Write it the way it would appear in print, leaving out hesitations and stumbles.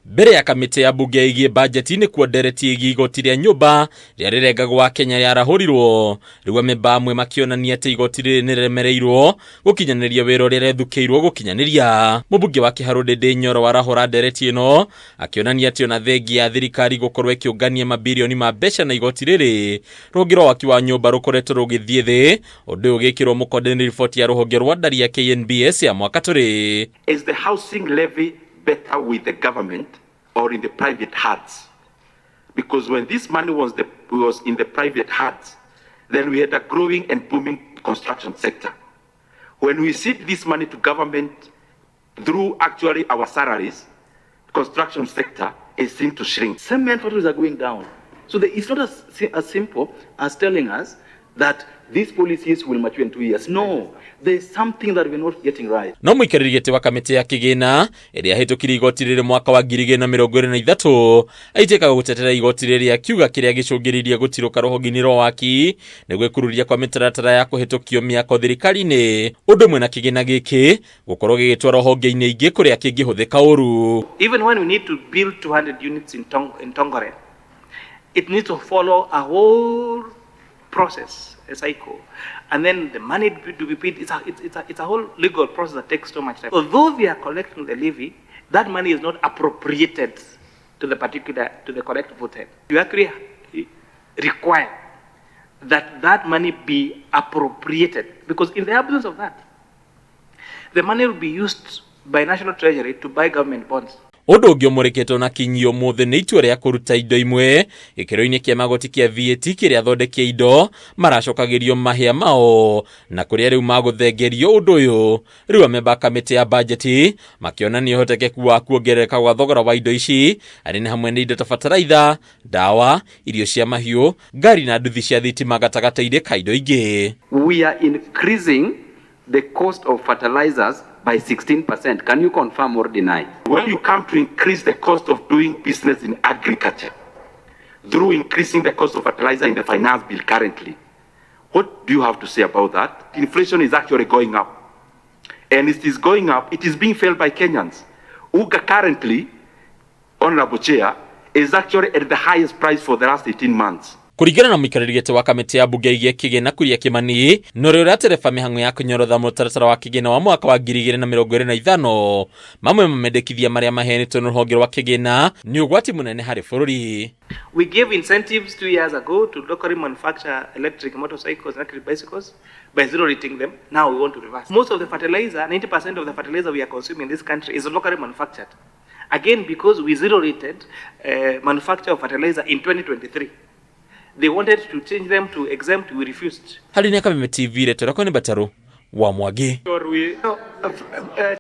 Mbere ya kamĩtĩ ya mbunge ĩgiĩ bajeti nĩkuo ndereti ĩgiĩ igoti rĩa nyũmba rĩrĩa rĩrengagwo Kenya yarahũrirwo. Rĩu amemba amwe makĩonania atĩ igoti rĩrĩ nĩrĩremereirwo gũkinyanĩria wĩra ũrĩa rĩethukĩirwo gũkinyanĩria. Mũmbunge wa Kĩharũ Ndĩndĩ Nyoro warahũra ndereti ĩno akĩonania atĩ ona thengia ya thirikari gũkorwo ĩkĩũngania mabirioni ma mbeca na igoti rĩrĩ, rũhonge rwa waki wa nyũmba rũkoretwo rũgĩthiĩ thĩ, ũndũ ũyũ ũgĩkĩrwo mũkonde nĩ riboti ya rũhonge rwa ndari ya KNBS ya mwaka tũrĩ. Is the housing levy better with the government or in the private hands? Because when this money was in the private hands, then we had a growing and booming construction sector. When we cede this money to government through actually our salaries, construction sector is seen to shrink. Cement factories are going down. So it's not as simple as telling us that these policies will mature in 2 years. No, there's something that we're not getting right. No mũikarĩri gĩtĩ wa kamĩtĩ ya kĩgĩna ĩrĩa yahĩtũkirie igoti rĩrĩ mwaka wa 2023 aitĩkaga gũtetera igoti rĩrĩ akiuga kĩrĩa gĩcũngĩrĩirie gũtirũka rũhonge-inĩ rwa waki nĩ gwĩkururia kwa mĩtaratara ya kũhĩtũkio mĩako thirikari-inĩ, ũndũ ũmwe na kĩgĩna gĩkĩ gũkorwo gĩgĩtwarwo honge-inĩ ingĩ kũrĩa kĩngĩhũthĩka ũru. Even when we need to build 200 units in Tongaren, it needs to follow a whole process, a cycle. And then the money to be paid, it's a whole legal process that takes so much time. Although they are collecting the levy, that money is not appropriated to the correct voter. You actually require that that money be appropriated, because in the absence of that, the money will be used by National Treasury to buy government bonds. Ũndũ ũngĩ ũmũrĩkĩtwo na kinyi ũmũthĩ nĩ itua rĩa kũruta indo imwe gĩkĩro-inĩ kĩa magoti kĩa VAT kĩrĩa athondeki a indo maracokagĩrio mahĩa mao na kũrĩa rĩu magũthengerio. Ũndũ ũyũ rĩu amemba a kamĩtĩ ya bajeti makĩonania ũhotekeku wa kuongerereka gwa thogora wa indo ici, arĩ nĩ hamwe nĩ indo ta bataraitha, ndawa, irio cia mahiũ, ngari na nduthi cia thitima, gatagatĩ-inĩ ka indo ingĩ. We are increasing the cost of fertilizers by 16%. Can you confirm or deny? When you come to increase the cost of doing business in agriculture through increasing the cost of fertilizer in the finance bill currently, what do you have to say about that? Inflation is actually going up. And it is going up, it is being felt by Kenyans. Unga currently, Honorable Chair, is actually at the highest price for the last 18 months. Kũringana na mũikarĩri gĩtĩ wa kamĩtĩ ya mbunge ĩgiĩ kĩgĩna Kuria Kĩmani na ũrĩa ũratereba mĩhang'o ya kũnyorotha mũtaratara wa kĩgĩna wa mwaka wa 2025, mamwe ma mendekithia marĩa maheanĩtwo nĩ rũhonge rwa kĩgĩna nĩ ũgwati mũnene harĩ bũrũri. We gave incentives 2 years ago to locally manufacture electric motorcycles, electric bicycles, by zero rating them. Now we want to reverse. Most of the fertilizer, 90% of the fertilizer we are consuming in this country is locally manufactured. Again, because we zero rated manufacture of fertilizer in 2023. They wanted to change them to exempt, we refused. Harĩ nĩ Kameme TV, retwo rĩakwa nĩ Batarũ wa Mwangi.